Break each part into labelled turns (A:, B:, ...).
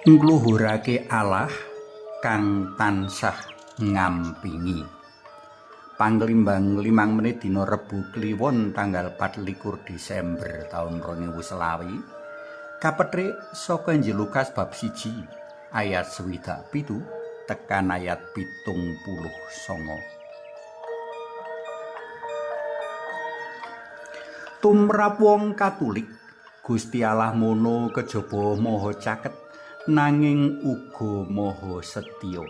A: Ngluhurake Allah kang tansah ngampingi. Panglimbang 5 menit dina Rebo Kliwon tanggal 24 Desember taun 2020 kapethik saka Injil Lukas bab 1 ayat 67 tekan ayat 79. Tumrap wong Katolik, Gusti Allah mono kejaba maha caket nanging uga maha setya.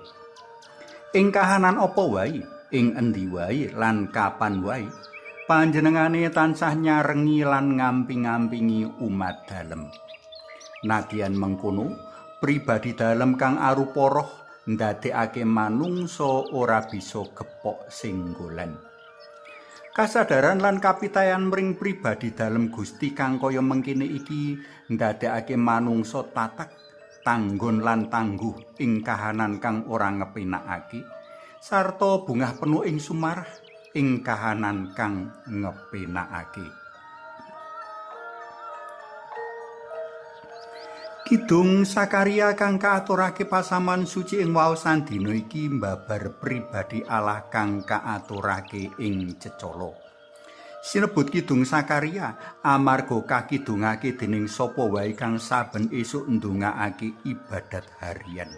A: Ing kahanan apa wae, ing endi wae lan kapan wae, panjenengane tansah nyarengi lan ngamping-ampingi umat dalem. Nadyan mengkono, pribadi dalem kang arupa roh ndadekake manungsa ora bisa gepok singgolan. Kasadaran lan kapitayan mring pribadi dalem Gusti kang kaya mengkene iki ndadekake manungsa tatak, tanggon lan tangguh ing kahanan kang ora ngepenakake, sarta bungah penuh ing sumarah ing kahanan kang ngepenakake. Kidung Sakaria kang kaaturake pasaman suci ing waosan dina iki mbabar pribadi Allah kang kaaturake ing cecala. Sinebut Kidung Sakaria amarga kakidungake dening sapa wae kang saben esuk ndongaake ibadat harian.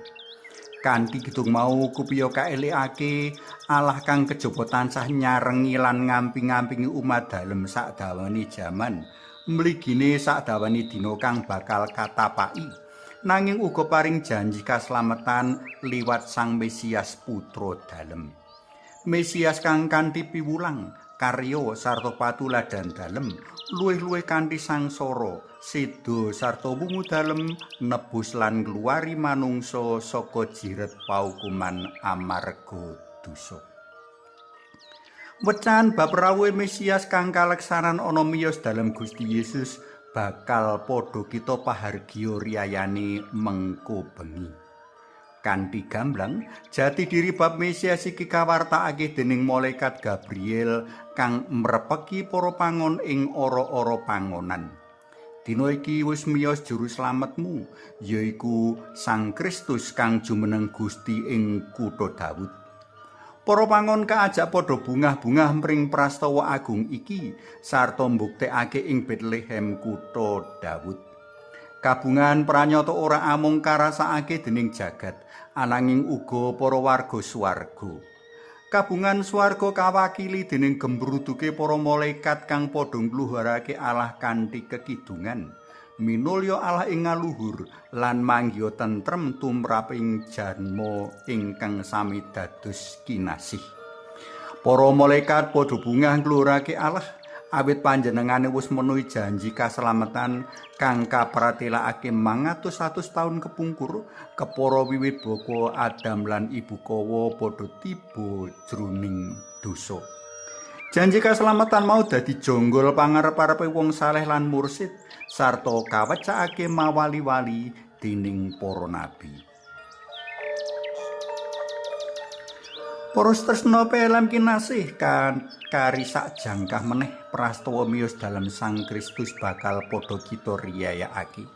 A: Kanthi kidung mau kupiya kaelekake Allah kang kejaba tansah nyarengi lan ngamping-ampingi umat dalem sakdawane jaman, mligine sakdawane dina kang bakal katapaki, nanging uga paring janji kaslametan liwat Sang Mesias Putra Dalem. Mesias kang kanthi piwulang, karya sarta patuladan dalem, luwih-luwih kanthi sangsara, seda sarta wungu dalem nebus lan ngluwari manungsa saka jiret paukuman amarga dosa. Wecan bab rawuhe Mesias kang kaleksanan ana miyos dalem Gusti Yesus bakal padha kita pahargya riyayane mengko bengi. Kanthi gamblang, jati diri bab Mesias iki kawartakake dening malaikat Gabriel kang mrepeki para pangon ing ora-ora pangonan. Dina iki wis miyos juru slametmu, yaiku Sang Kristus kang jumeneng Gusti ing kutha Daud. Para pangon kaajak padha bungah-bungah mring prastawa agung iki sarta mbuktekake ing Bethlehem kutha Daud. Kabungan pranyata ora amung karasakake dening jagat, ananging uga para warga swarga. Kabungan swarga kawakili dening gembruduke para malaikat kang padha ngluhurake Allah kanthi kekidungan, minulya Allah ing ngaluhur lan manggiha tentrem tumraping janma ingkang sami dados kinasih. Para malaikat padha bungah ngluhurake Allah awit panjenengane wis menuhi janji kaslametan kang kapratelakake mangatus-atus taun kepungkur kepara wiwit bapa Adam lan Ibu Kawa padha tiba jroning dosa. Janji kaslametan mau dadi jonggol pangarep-arepe wong saleh lan mursid sarta kawecakake mawali-wali dening para nabi. Para tresna PLM kinasih kan kari sak jangkah meneh prastawa miyos dalem Sang Kristus bakal padha kita riyayakake.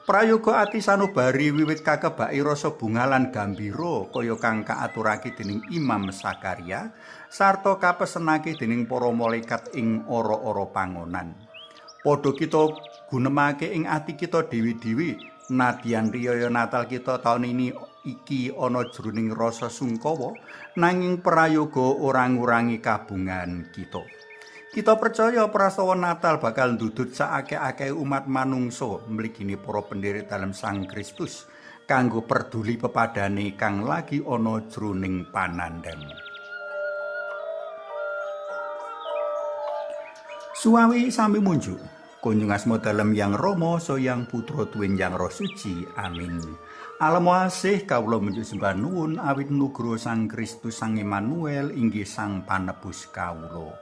A: Prayoga ati sanubari wiwit kakebaki rasa bungah lan gambira kaya kang kaaturake dening Imam Sakaria sarta kapesenake dening para malaikat ing ora-ora pangonan. Padha kita gunemake ing ati kita dewi-dewi nadyan riyaya Natal kita taun ini iki ana jroning rasa sungkawa, nanging prayoga ora ngurangi kabungan kita. Kita percaya prastawa Natal bakal ndudut saakeh-akehe umat manungsa mligine para pendherek dalem Sang Kristus kanggo perduli pepadane kang lagi ana jroning panandhang. Suwawi sami munjuk. Kunjung asma dalem Yang Rama, Yang Putra tuwin Yang Roh Suci. Amin. Alam asih kawula munjuk sembah nuwun awit nugroho Sang Kristus Sang Immanuel inggih Sang Panebus kawula.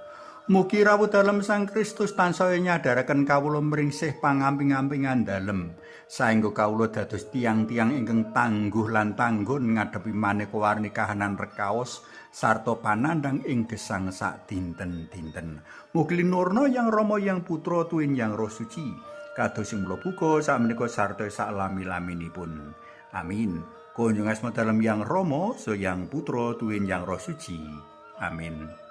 A: Mugi rawuh dalem Sang Kristus tansaya nyadharaken kawula mring sih pangamping-ampingan dalem saengga kawula dados tiang-tiang ingkang tangguh lan tanggun ngadepi maneka warni kahanan rekaos sarta panandhang ing gesang sak dinten-dinten. Mugi linurna Yang Rama, Yang Putra tuwin Yang Roh Suci. Kados sing mula buka sakmenika sarta saklami-laminipun. Amin. Kunjung asma dalem Yang Rama, so Yang Putra, tuwin Yang Roh Suci. Amin.